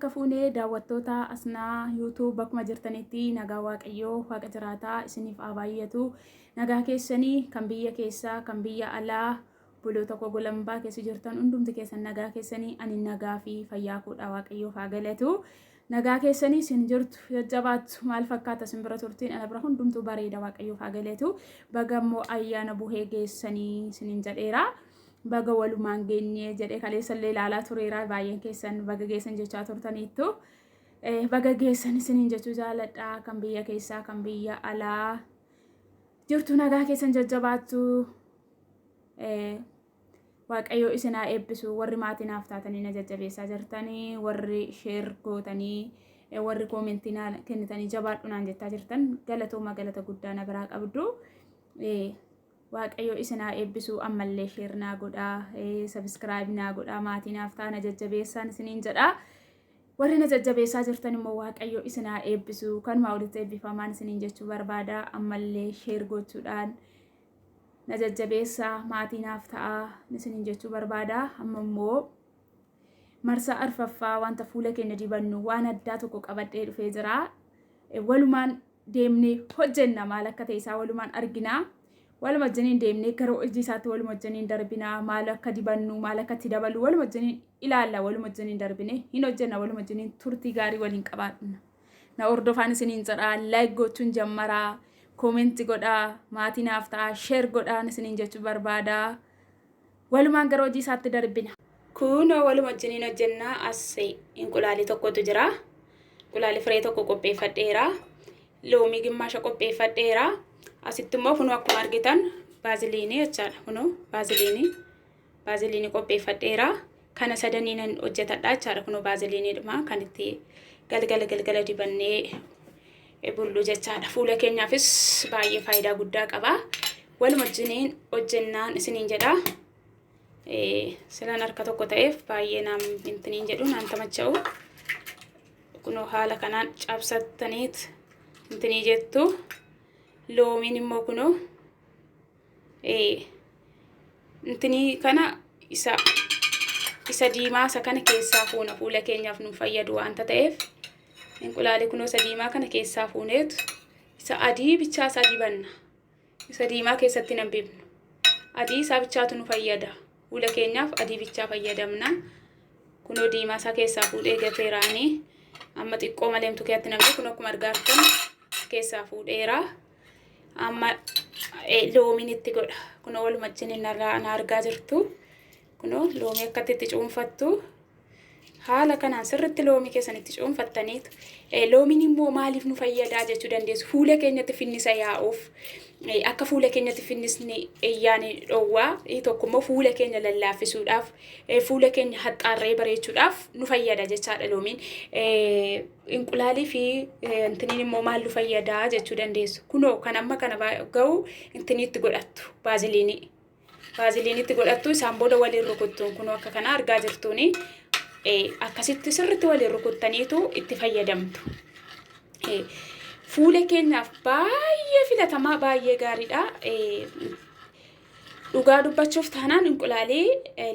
Akka fuunee daawwattoota Asnaa YouTube bakkuma jirtanitti nagaa Waaqayyoo Waaqa jiraataa isiniif haa baay'atu. Nagaa keessanii kan biyya keessaa kan biyya alaa obboloota koo golambaa keessa jirtan hundumti keessan nagaa keessanii ani nagaa fi fayyaa koodha Waaqayyoof haa galatu. Nagaa keessanii isin jirtu jajjabaattu maal fakkaata isin bira turtiin ana bira hundumtuu bareeda Waaqayyoof haa galatu. Baga immoo ayyaana buhee geessanii isiniin jedheera. Baga walumaan geenye jedhee kaleessallee ilaalaa tureera. Baay'een keessan baga geessan jechaa turtaniittu. Baga geessan isiniin jechuu jaaladha. Kan biyya keessaa kan biyya alaa jirtu nagaa keessan jajjabaattu. Waaqayyo isin haa eebbisu. Warri maatii naaf taatanii na jajjabeessaa jirtanii, warri sheer gootanii, warri koomentii naa kennitanii jabaadhu naan jettaa jirtan galatooma galata guddaa na biraa qabdu. Waaqayyo isin haa eebbisu ammallee sheer naa godhaa sabiskiraayib naa godhaa maatii naaf ta'a na jajjabeessaan isiniin jedha. Warri na jajjabeessaa jirtan immoo Waaqayyo isin haa eebbisu kanumaa olitti eebbifamaan isiniin jechuu barbaada ammallee sheer gochuudhaan na jajjabeessaa maatii naaf ta'a isiniin jechuu barbaada amma immoo marsaa arfaffaa wanta fuula keenya dibannu waan addaa tokko qabadhee dhufee jira. Walumaan deemnee hojjenna maal akka ta'e isaa walumaan argina. Waluma wajjiniin deemnee gara hojii isaatti waluma wajjiniin darbina maal akka dibannu maal akka itti daballu waluma wajjiniin ilaalla waluma wajjiniin darbine hin hojjenna waluma wajjiniin turtii gaarii waliin qabaadna. Na hordofaan isiniin jedha like gochuun jammaraa koomenti godhaa maatii naaf ta'a sheer godhaan isiniin jechuu barbaada. Walumaan gara hojii isaatti darbina. Kunoo waluma wajjiniin hojjenna as inqulaalii tokkotu jira. Inqulaalii firee tokko qopheeffadheera. Loomii gimmaasha qopheeffadheera. Asitti immoo kunoo akkuma argitan baaziliinii jechaadha. Kunoo baaziliinii baaziliinii qopheeffadheera. Kana sadanii nan hojjetadha jechaadha. Kunoo baaziliiniidhuma kan itti galgala galgala dibannee bullu jechaadha. Fuula keenyaafis baay'ee faayidaa guddaa qaba. Waluma wajjiniin hojjennaan isiniin jedha. Silaan harka tokko ta'eef baay'ee naam intiniin jedhu naan tamacha'u. Kunoo haala kanaan cabsattaniit intinii jettu. Loomiin immoo kunoo intinii kana isa isa diimaa isa kana keessaa fuuna fuula keenyaaf nu fayyadu waanta ta'eef inqulaalii kunoo isa diimaa kana keessaa fuuneetu isa adii bichaa isaa dibanna. Isa diimaa keessatti hin hambifnu. Adii isaa bichaatu nu fayyada. Fuula keenyaaf adii bichaa fayyadamna. Kunoo diimaa isaa keessaa fuudhee gateeraanii. Amma xiqqoo malee himtu keessatti namni kun akkuma argaa jirtan keessaa fuudheera. Amma loomiin itti godha. Kunoo waluma wajjin na argaa jirtu. Kunoo loomii akkatti itti cuunfattu. Haala kanaan sirriitti loomii keessan itti cuunfattaniitu. Loomiin immoo maaliif nu fayyadaa jechuu dandeessu. Fuula keenyatti finnisa yaa'uuf akka fuula keenyatti finnisni yaane dhoowwaa tokko immoo fuula keenya lallaaffisuudhaaf fuula keenya haxxaarree bareechuudhaaf nu fayyada jechaadha loomiin. Inqulaalii fi intiniin immoo maal nu fayyadaa jechuu dandeessu. Kunoo kan amma kana ga'u intiniitti godhattu baaziliinii. Vaaziliinitti godhattu isaan booda waliin rukuttuun kunoo akka kana argaa jirtuuni akkasitti sirritti waliin rukuttaniitu itti fayyadamtu. Fuula keenyaaf baay'ee filatamaa baay'ee gaariidha. Dhugaa dubbachuuf taanaan inqulaalii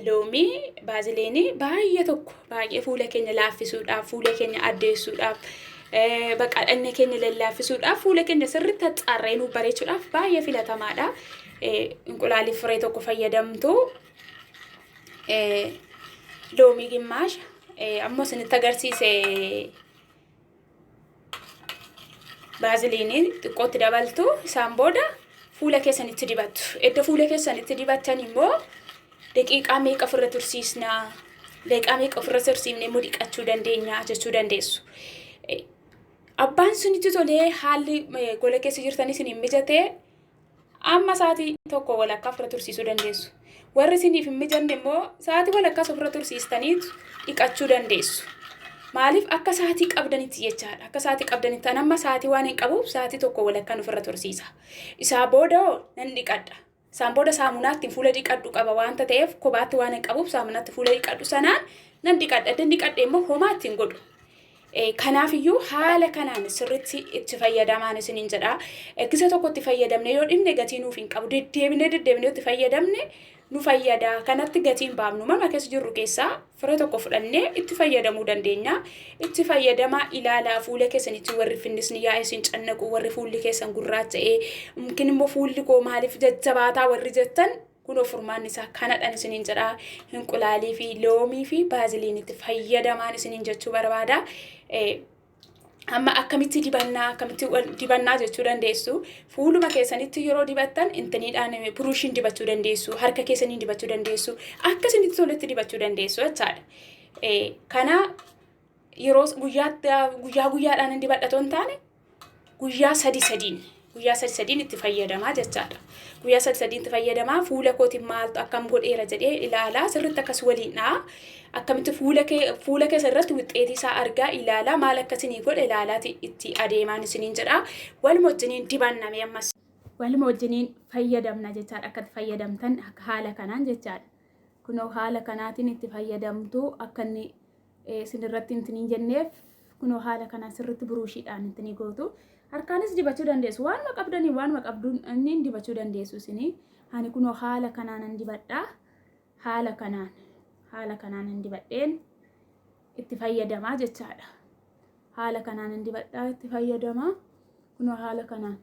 loomii baaziliinii baay'ee tokko baay'ee fuula keenya laaffisuudhaaf fuula keenya addeessuudhaaf baqa dhagna keenya lallaaffisuudhaaf fuula keenya sirritti haxxaarree nuuf bareechuudhaaf baay'ee filatamaadha. Inqulaalii firee tokko fayyadamtu loomii gimmaasha ammoo isinitti agarsiise baaziliinii xiqqootti dabaltu isaan booda fuula keessanitti dibattu. Edda fuula keessanitti dibattan immoo daqiiqaa meeqa ofirra tursiisna daqiiqaa meeqa ofirra tursiifne immoo dhiqachuu dandeenya jechuu dandeessu. Abbaan sunitti tolee haalli gola keessa jirtan isin hin mijatee Amma sa'aatii tokko walakkaa ofirra tursiisuu dandeessu. Warri isiniif hin mijanne immoo sa'aatii walakkaas ofirra tursiistaniitu dhiqachuu dandeessu. Maaliif akka sa'aatii qabdanitti jechaadha. Akka sa'aatii qabdanitti an amma sa'aatii waan hin qabuuf sa'aatii tokko walakkaan ofirra tursiisa. Isaa booda hoo nan dhiqadha. Isaan booda saamunaa ittiin fuula dhiqadhu qaba waanta ta'eef kophaatti waan hin qabuuf saamunaatti fuula dhiqadhu sanaan nan dhiqadha. Eddan dhiqadhe immoo homaa ittiin godhu. Kanaaf iyyuu haala kanaan sirriitti itti fayyadamaan isiniin jedha. Gisa tokko itti fayyadamne yoo dhibne gatii nuuf hin qabu. Deddeebinee deddeebinee itti fayyadamne Nu fayyada. Kanatti gatii hin baafnu. Mana keessa jirru keessaa firee tokko fudhannee itti fayyadamuu dandeenya. Itti fayyadamaa ilaalaa fuula keessanitti warri finnisni yaa'ee isin cannaqu, warri fuulli keessan gurraacha'ee, yookiin immoo fuulli koo maaliif jajjabaataa warri jettan kunoo furmaanni isaa kanadhaan isiniin jedha. Hinqulaalii fi loomii fi baaziliin itti fayyadamaan isiniin jechuu barbaada. Amma akkamitti dibannaa akkamitti dibannaa jechuu dandeessu. Fuuluma keessanitti yeroo dibattan intiniidhaan buruushiin dibachuu dandeessu, harka keessaniin dibachuu dandeessu, akka isinitti toletti dibachuu dandeessu jechaadha. Kana yeroo guyyaa guyyaadhaan hin dibadha otoo hin taane guyyaa sadi sadiin guyyaa sadi sadiin itti fayyadamaa jechaadha. Guyyaa sadi sadiin itti fayyadamaa fuula kootiin maaltu akkam godheera jedhee ilaalaa sirriitti akkas waliin dha'a. Akkamitti fuula kee fuula keessa irratti wixxeetii isaa argaa ilaalaa maal akkasinii godhe ilaalaati itti adeemaan isiniin jedha. Waluma wajjiniin dibanname ammas. Waluma wajjiniin fayyadamna jechaadha akka itti fayyadamtan haala kanaan jechaadha. Kunoo haala kanaatiin itti fayyadamtu akka inni isinirratti hin jenneef kunoo haala kanaan sirriitti buruushiidhaan itti gootu. Harkaanis dibachuu dandeessu. Waanuma qabdanii waanuma qabduun inni dibachuu dandeessu isinii. Ani kunoo haala kanaan dibadha. Haala kanaan haala kanaan dibadheen itti fayyadamaa jechaadha. Haala kanaan dibadhaa itti fayyadamaa. Kunoo haala kanaan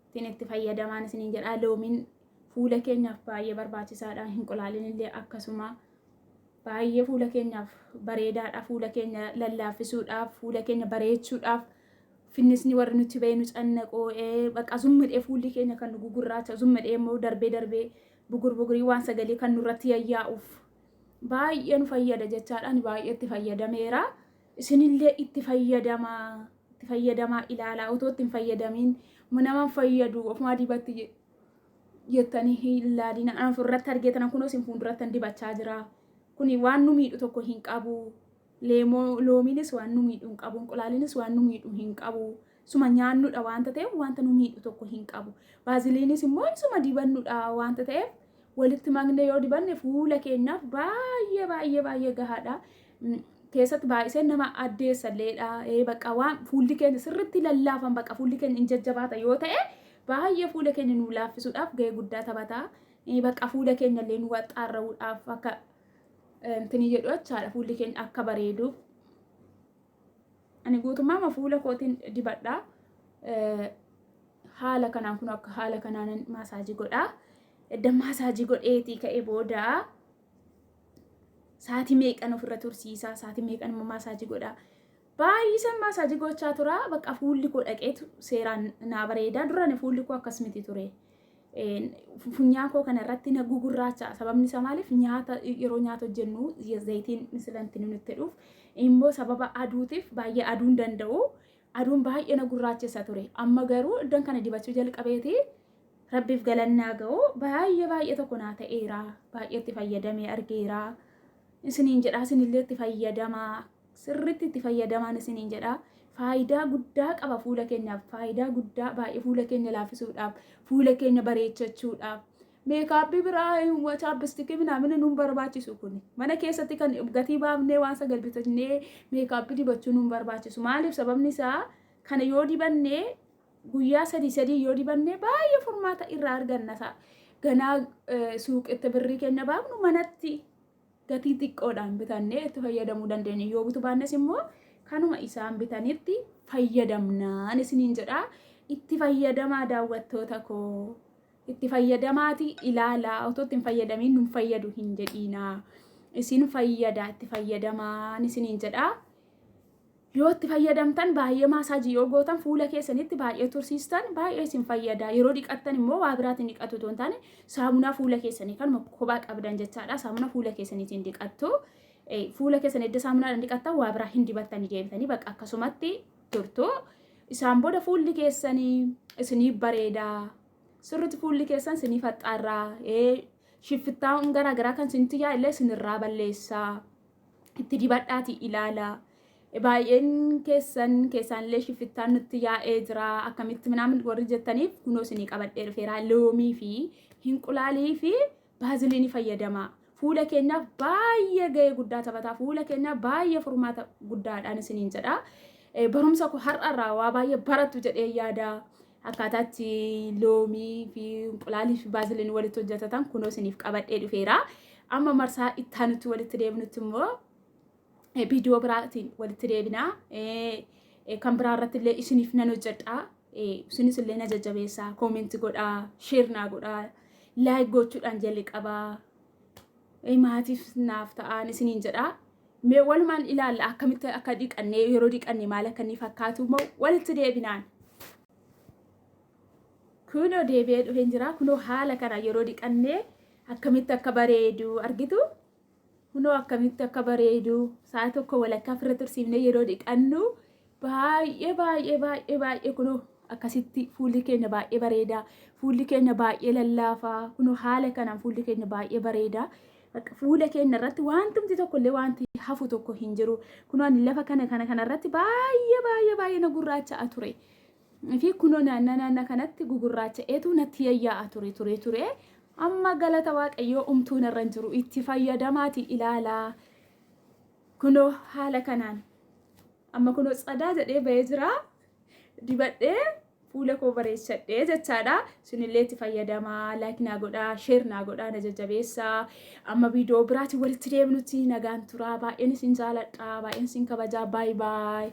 ittiin itti fayyadamaan isiniin jedha. Loomiin fuula keenyaaf baay'ee barbaachisaadha. Hinqulaaliin illee akkasuma baay'ee fuula keenyaaf bareedaadha. Fuula keenya lallaaffisuudhaaf, fuula keenya bareechuudhaaf, finnisni warri nutti ba'e nu cannaqoo bakka zummidhee fuulli keenya kan nu gugurraacha zummidhee immoo darbee darbee bugur bugurii waan sagalee kan nurratti yayyaa'uuf baay'ee nu fayyada jechaadha. Ani baay'ee itti fayyadameera. Isinillee itti fayyadamaa. Itti fayyadamaa ilaalaa otoo itti hin fayyadamiin nama fayyadu ofumaa dibatti jettanii hin ilaalina. An ofirratti argee tana kunoo isin fuulduratti dibachaa jira. Kuni waan nu miidhu tokko hin qabu. Leemoo loomiinis waan nu miidhu hin qabu. Inqulaaliinis waan nu miidhu hin qabu. Suma nyaannudha waanta ta'eef wanta nu miidhu tokko hin qabu. Baaziliinis immoo isuma dibannudha waanta ta'eef walitti maknee yoo dibanne fuula keenyaaf baay'ee baay'ee baay'ee gahaadha. Keessatti baay'isee nama addeessalleedha. Bakka waan fuulli keenya sirriitti lallaafan bakka fuulli keenya hin jajjabaata yoo ta'e baay'ee fuula keenya nu laaffisuudhaaf gahee guddaa taphata. Bakka fuula keenya illee nu waxxaarra'uudhaaf akka intini jedhu jechaadha fuulli keenya akka bareeduuf. Ani guutummaa fuula kootiin dibadha. Haala kanaan kun akka haala kanaan maasaajii godha. Edda maasaajii godheetii ka'ee booda sa'aatii meeqan ofirra tursiisaa sa'aatii meeqan immoo maasaajii godha. Baay'isan maasaajii gochaa tura. Bakka fuulli koo dhaqeetu seeraan naa bareeda. Duraan fuulli koo akkas miti ture. Funyaan koo kana irratti na gugurraacha. Sababni isaa maaliif nyaata yeroo nyaata hojjennu zayitiin misilanti nutti dhuuf immoo sababa aduutiif baay'ee aduun danda'u. Aduun baay'ee na gurraachessa ture. Amma garuu iddoon kana dibachuu jalqabeeti rabbiif galannaa ga'u baay'ee baay'ee tokko naa ta'eera. Baay'ee itti fayyadamee argeera. Isiniin jedha isinillee itti fayyadamaa. Sirriitti itti fayyadamaan isiniin jedha. Faayidaa guddaa qaba fuula keenyaaf. Faayidaa guddaa baay'ee fuula keenya laaffisuudhaaf, fuula keenya bareechachuudhaaf. Meekaappii biraa chaappistiki minaamina nuun barbaachisu kun. Mana keessatti kan gatii baafnee waan sagal bitannee meekaappii dibachuu nuun barbaachisu. Maaliif sababni isaa kana yoo dibannee guyyaa sadii sadii yoo dibannee baay'ee furmaata irraa arganna. Ganaa suuqitti birrii keenya baafnu manatti gatii xiqqoodhaan bitannee itti fayyadamuu dandeenya. Yoo bitu baannes immoo kanuma isaan bitanitti fayyadamnaan isiniin jedha. Itti fayyadamaa daawwattoota koo. Itti fayyadamaati ilaalaa otoo itti hin fayyadamiin nun fayyadu hin jedhiinaa. Isin fayyada itti fayyadamaan isiniin jedha. Yoo itti fayyadamtan baay'ee maasaajii yoo gootan fuula keessanitti baay'ee tursiistan baay'ee isin fayyada. Yeroo dhiqattan immoo waa biraatiin dhiqattu otoo hin taane saamunaa fuula keessanii kanuma kophaa qabdan jechaadha. Saamunaa fuula keessaniitiin dhiqattu. Fuula keessan edda saamunaadhaan dhiqattan waa biraa hin dibattanii deebitanii bakka akkasumatti turtu. Isaan booda fuulli keessanii isinii bareeda. Sirriitti fuulli keessan isinii faxxaarraa. Shiffittaan garaagaraa kan isinitti yaa'e illee isinirraa balleessaa. Itti dibadhaati ilaalaa. Baay'een keessan keessaan illee shiffittaan nutti yaa'ee jira akkamitti minaamin warri jettaniif kunoo isinii qabadhee dhufeera. Loomii fi hinqulaalii fi baaziliinii fayyadamaa. Fuula keenyaaf baay'ee gahee guddaa taphata. Fuula keenyaaf baay'ee furmaata guddaadhaan isiniin jedha. Barumsa koo har'arraa waa baay'ee barattu jedhee yaada. Akkaataa itti loomii fi inqulaalii fi baaziliin walitti hojjetatan kunoo isiniif qabadhee dhufeera. Amma marsaa itti aanutti walitti deebinutti immoo viidiyoo biraatiin walitti deebina. Kan biraa irratti illee isiniif nan hojjedha. Isinis illee na jajjabeessaa, comment godhaa, share naa godhaa, like gochuudhaan jalqabaa. Maatiif naaf ta'aan isiniin jedha. Mee walumaan ilaalla akkamitti akka dhiqannee yeroo dhiqanne maal akka inni fakkaatu immoo walitti deebinaan. Kunoo deebi'ee dhufeen jira. Kunoo haala kana yeroo dhiqannee akkamitti akka bareedu argitu. Kunoo akkamitti akka bareedu sa'a tokko walakkaa ofirra tursiifnee yeroo dhiqannu baay'ee baay'ee baay'ee baay'ee kunoo akkasitti fuulli keenya baay'ee bareeda. Fuulli keenya baay'ee lallaafaa. Kunoo haala kanaan fuulli keenya baay'ee bareeda. Fuula keenya irratti wantumti tokko illee wanti hafu tokko hin jiru. Kunoo ani lafa kana kana kana irratti baay'ee baay'ee baay'ee na gurraacha'a ture. Fi kunoo naannaa naannaa kanatti gugurraacha'eetu natti yayyaa'a ture ture ture. Amma galata Waaqayyoo umtuun irra hin jiru. Itti fayyadamaati ilaalaa. Kunoo haala kanaan. Amma kunoo tsadaa jedhee bahee jira. Dibadhee fuula koo bareechadhee jechaadha. Isinillee itti fayyadamaa, like naa godhaa, share naa godhaa, na jajjabeessaa. Amma viidiyoo biraatiin walitti deebinutti nagaan turaa. Baay'een isin jaaladha, baay'een isin kabajaa. Bye bye.